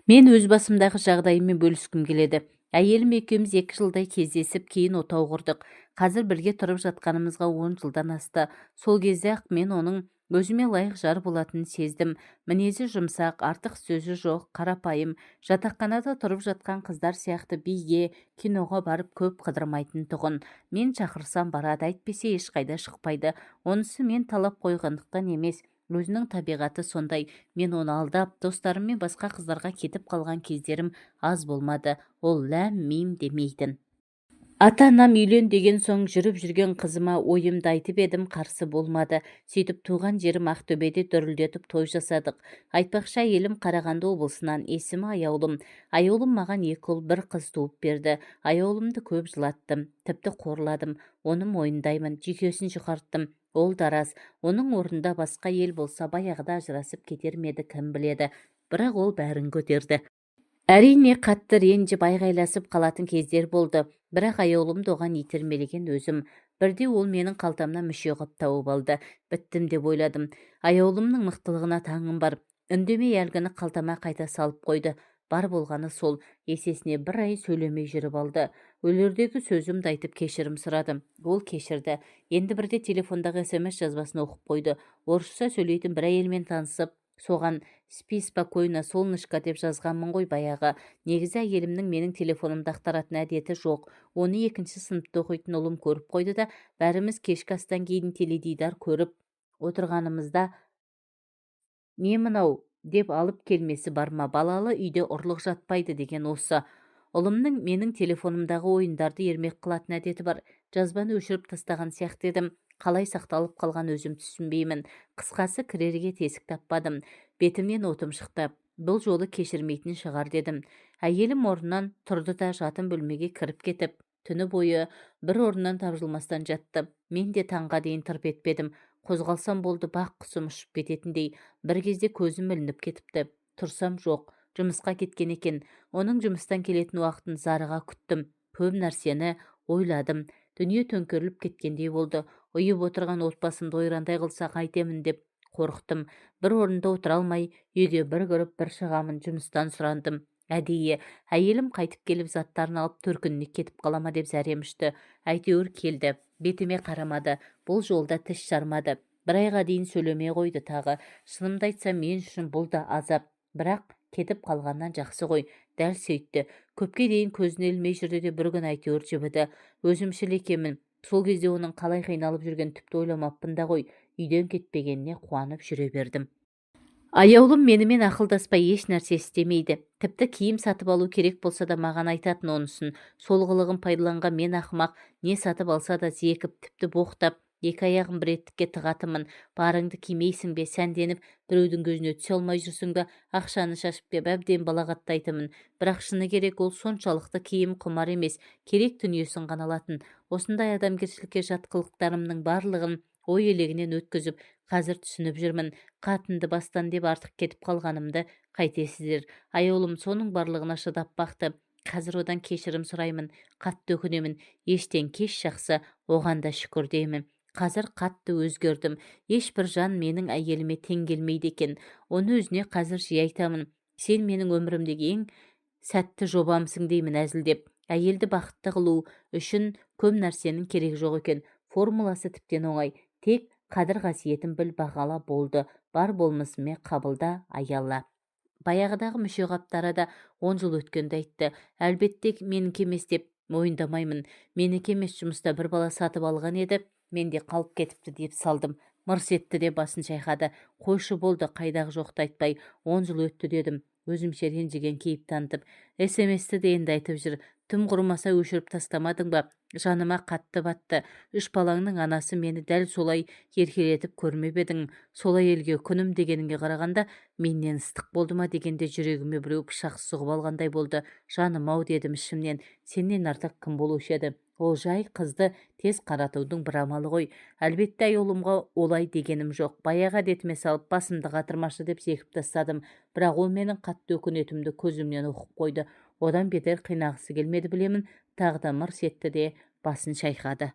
Мен өз басымдағы жағдайыммен бөліскім келеді. Әйелім екеуміз 2 жылдай кездесіп, кейін отау құрдық. Қазір бірге тұрып жатқанымызға 10 жылдан асты. Сол кезде-ақ мен оның өзіме лайық жар болатынын сездім. Мінезі жұмсақ, артық сөзі жоқ, қарапайым. Жатақханада тұрып жатқан қыздар сияқты биге, киноға барып көп қыдырмайтын тұғын. Мен шақырсам барады, әйтпесе ешқайда шықпайды. Онысы мен талап қойғандықтан емес, өзінің табиғаты сондай. Мен оны алдап, достарыммен басқа қыздарға кетіп қалған кездерім аз болмады. Ол ләм-мим демейтін. Ата-анам үйлен деген соң жүріп жүрген қызыма ойымды айтып едім, қарсы болмады. Сөйтіп туған жерім Ақтөбеде дүрілдетіп той жасадық. Айтпақшы, әйелім Қарағанды облысынан, есімі Аяулым. Аяулым маған екі ұл, бір қыз туып берді. Аяулымды көп жылаттым, тіпті қорладым. Оны мойындаймын, жүйкесін жұқарттым. Ол да рас. Оның орнында басқа әйел болса, баяғыда ажырасып кетер ме еді, кім біледі. Бірақ ол бәрін көтерді. Әрине, қатты ренжіп, айғайласып қалатын кездер болды. Бірақ Аяулымды оған итермелеген өзім. Бірде ол менің қалтамнан мүшеқап тауып алды. Біттім деп ойладым. Аяулымның мықтылығына таңым бар. Үндемей әлгіні қалтама қайта салып қойды. Бар болғаны сол. Есесіне бір ай сөйлемей жүріп алды. Өлердегі сөзімді айтып, кешірім сұрадым. Ол кешірді. Енді бірде телефондағы СМС жазбасын оқып қойды. Орысша сөйлейтін бір әйелмен танысып, соған «Спи спокойно, солнышко» деп жазғанмын ғой баяғы. Негізі әйелімнің менің телефонымды ақтаратын әдеті жоқ. Оны екінші сыныпта оқитын ұлым көріп қойды да, бәріміз кешкі астан кейін теледидар көріп отырғанымызда, «Не мынау?» деп алып келмесі бар ма? Балалы үйде ұрлық жатпайды деген осы. Ұлымның менің телефонымдағы ойындарды ермек қылатын әдеті бар. Жазбаны өшіріп тастаған сияқты едім. Қалай сақталып қалған, өзім түсінбеймін. Қысқасы, кірерге тесік таппадым. Бетімнен отым шықты. Бұл жолы кешірмейтін шығар дедім. Әйелім орнынан тұрды да, жатын бөлмеге кіріп кетіп, түні бойы бір орнынан тапжылмастан жатты. Мен де таңға дейін тырп етпедім. Қозғалсам болды, бақ құсым ұшып кететіндей. Бір кезде көзім ілініп кетіпті. Тұрсам, жоқ, жұмысқа кеткен екен. Оның жұмыстан келетін уақытын зарыға күттім. Көп нәрсені ойладым. Дүние төңкеріліп кеткендей болды. Ұйып отырған отбасымды ойрандай қылса қайтемін деп қорықтым. Бір орында отыра алмай, үйге бір кіріп, бір шығамын. Жұмыстан сұрандым әдейі. Әйелім қайтып келіп, заттарын алып, төркініне кетіп қала ма деп зәрем ұшты. Әйтеуір келді. Бетіме қарамады. Бұл жолда тіс жармады. Бір айға дейін сөйлемей қойды тағы. Шынымды айтсам, мен үшін бұл да азап, бірақ кетіп қалғаннан жақсы ғой. Дәл сөйтті. Көпке дейін көзіне ілмей жүрді де, бір күні әйтеуір жібіді. Өзімшіл екенмін. Сол кезде оның қалай қиналып жүргенін тіпті ойламаппын да ғой. Үйден кетпегеніне қуанып жүре бердім. Аяулым менімен ақылдаспай еш нәрсе істемейді. Тіпті киім сатып алу керек болса да, маған айтатын онысын. Сол қылығын пайдаланған мен ақымақ не сатып алса да зекіп, тіпті боқтап, екі аяғын бір етікке тығатынмын. «Барыңды кимейсің бе, сәнденіп біреудің көзіне түсе алмай жүрсің бе, ақшаны шашып?» деп әбден балағаттайтынмын. Бірақ шыны керек, ол соншалықты киім құмар емес, керек дүниесін ғана алатын. Осындай адамгершілікке жат қылықтарымның барлығын ой елегінен өткізіп, қазір түсініп жүрмін. Қатынды бастан деп артық кетіп қалғанымды қайтесіздер? Аяулым соның барлығына шыдап бақты. Қазір одан кешірім сұраймын, қатты өкінемін. Ештен кеш жақсы, оған да шүкір деймін. Қазір қатты өзгердім. Ешбір жан менің әйеліме тең келмейді екен. Оны өзіне қазір жиі айтамын. «Сен менің өмірімдегі ең сәтті жобамсың», – деймін әзілдеп. Әйелді бақытты қылу үшін көп нәрсенің керегі жоқ екен. Формуласы тіптен оңай: тек қадір қасиетін біл, бағала, болды. Бар болмысымен қабылда, аяла. Баяғыдағы мүшеқаптары да 10 жыл өткенде айтты. Әлбетте, менікі емес деп мойындамаймын. «Менікі емес, жұмыста бір бала сатып алған еді, менде қалып кетіпті», – деп салдым. Мырс етті де, басын шайқады. «Қойшы, болды, қайдағы жоқты айтпай, 10 жыл өтті», – дедім өзімше ренжіген кейіп танытып. СМСті де енді айтып жүр. Тым құрмаса өшіріп тастамадың ба? Жаныма қатты батты. Үш балаңның анасы мені дәл солай еркелетіп көрмеп едің. Сол әйелге күнім дегеніңе қарағанда, менен ыстық болды ма дегенде, жүрегіме біреу пышақ сұғып алғандай болды. «Жаным-ау», – дедім ішімнен, «сенен артық кім болушы еді?» Ол жай қызды тез қаратудың бір амалы ғой. Әлбетте, Аяулымға олай дегенім жоқ. Баяғы әдетіме салып, «Басымды қатырмашы» деп зекіп тастадым. Бірақ ол менің қатты өкінетінімді көзімнен оқып қойды. Одан бетер қинағысы келмеді, білемін. Тағы да мырс етті де, басын шайқады.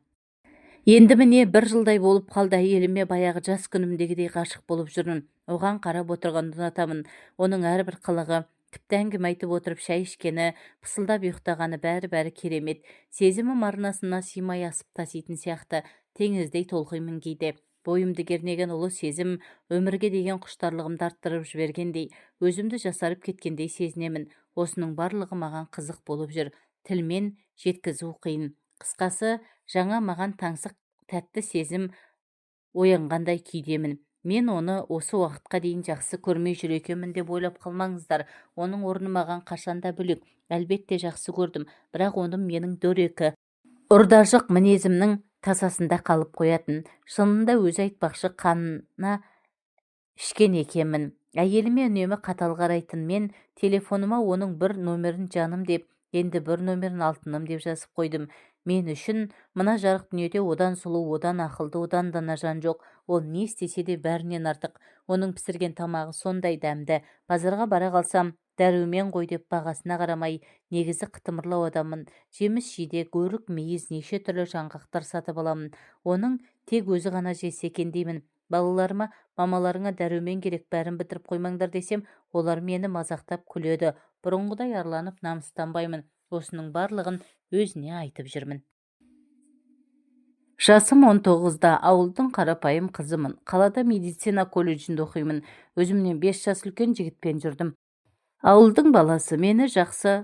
Енді міне, бір жылдай болып қалды, әйеліме баяғы жас күнімдегідей ғашық болып жүрмін. Оған қарап отырғанды ұнатамын. Оның әрбір қылығы Тіпті әңгіме айтып отырып шай ішкені, пысылдап ұйықтағаны, бәрі-бәрі керемет. Сезімім арнасына сыймай асып таситын сияқты, теңіздей толқимын кейде. Бойымды кернеген ұлы сезім өмірге деген құштарлығымды арттырып жібергендей, өзімді жасарып кеткендей сезінемін. Осының барлығы маған қызық болып жүр. Тілмен жеткізу қиын. Қысқасы, жаңа маған таңсық тәтті сезім оянғандай күйдемін. Мен оны осы уақытқа дейін жақсы көрмей жүр екенмін деп ойлап қалмаңыздар. Оның орны маған қашанда бөлек. Әлбетте жақсы көрдім, бірақ оны менің дөрекі, ұрдажық мінезімнің тасасында қалып қоятын. Шынында өзі айтпақшы қана ішкен екенмін. Әйеліме үнемі қатал қарайтын мен телефоныма оның бір номерін жаным деп, енді бір номерін алтыным деп жазып қойдым. Мен үшін мына жарық дүниеде одан сұлу, одан ақылды, одан дана жан жоқ. Ол не істесе де бәрінен артық. Оның пісірген тамағы сондай дәмді. Базарға бара қалсам, дәрумен ғой деп бағасына қарамай, негізі қытымырлау адаммын. Жеміс-жидек, өрік, мейіз, неше түрлі жаңғақтар сатып аламын. Оның тек өзі ғана жесе екен деймін. Балаларыма мамаларыңа дәрумен керек, бәрін бітіріп қоймаңдар десем, олар мені мазақтап күледі. Бұрынғыдай арланып намыстанбаймын. Осының барлығын өзіне айтып жүрмін. Жасым 19-да, ауылдың қарапайым қызымын. Қалада медицина колледжінде оқимын. Өзімнен 5 жас үлкен жігітпен жүрдім. Ауылдың баласы мені жақсы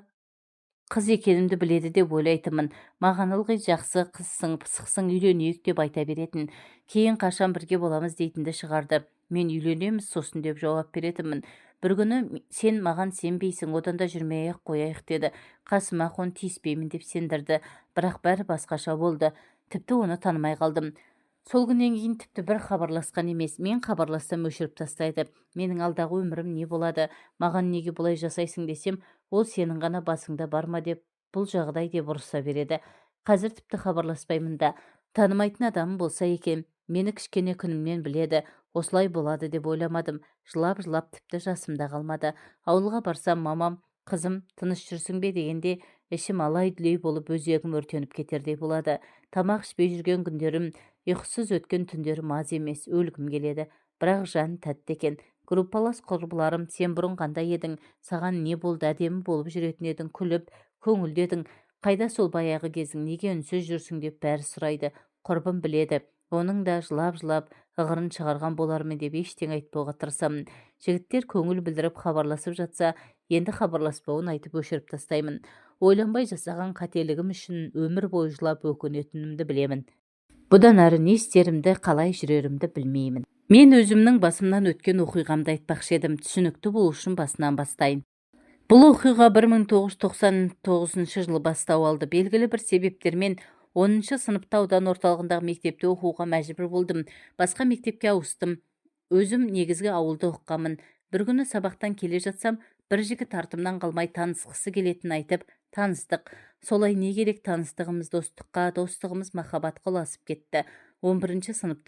қыз екенімді біледі деп ойлайтынмын. Маған ылғи жақсы қызсың, пысықсың, үйленейік деп айта беретін. Кейін қашан бірге боламыз дейтінді шығарды. Мен үйленеміз сосын деп жауап беретінмін. Бір күні сен маған сенбейсің, одан да жүрмей-ақ қояйық деді. Қасыма қон, тиіспеймін деп сендірді. Бірақ бәрі басқаша болды. Тіпті оны танымай қалдым. Сол күннен кейін тіпті бір хабарласқан емес. Мен хабарлассам өшіріп тастайды. Менің алдағы өмірім не болады? Маған неге бұлай жасайсың десем, ол сенің ғана басыңда бар ма деп, бұл жағдай деп ұрыса береді. Қазір тіпті хабарласпаймын да. Танымайтын адамым болса екен. Мені кішкене күнімнен біледі. Осылай болады деп ойламадым. Жылап-жылап тіпті жасым да қалмады. Ауылға барсам, мамам, қызым, тыныш жүрсің бе дегенде, ішім алай-дүлей болып өзегім өртеніп кетердей болады. Тамақ ішпей жүрген күндерім, ұйқысыз өткен түндерім аз емес, өлгім келеді. Бірақ жан тәтті екен. Группалас құрбыларым, сен бұрын қандай едің, саған не болды, әдемі болып жүретін едің, күліп, көңілді едің. Қайда сол баяғы кезің, неге үнсіз жүрсің деп бәрі сұрайды. Құрбым біледі. Оның да жылап-жылап ығырын шығарған болармын деп ештеңе айтпауға тырысамын. Жігіттер көңіл білдіріп хабарласып жатса, енді хабарласпауын айтып өшіріп тастаймын. Ойланбай жасаған қателігім үшін өмір бойы жылап өкінетінімді білемін. Бұдан әрі не істерімді, қалай жүрерімді білмеймін. Мен өзімнің басымнан өткен оқиғамды айтпақшы едім. Түсінікті болу үшін басынан бастайын. Бұл оқиға 1999 жылы бастау алды. Белгілі бір себептермен 10 сыныпта аудан орталығындағы мектепте оқуға мәжбүр болдым. Басқа мектепке ауыстым. Өзім негізгі ауылда оқығанмын. Бір күні сабақтан келе жатсам, бір жігіт артымнан қалмай танысқысы келетінін айтып, таныстық. Солай не керек, таныстығымыз достыққа, достығымыз махаббатқа ұласып кетті. 11 сыныпта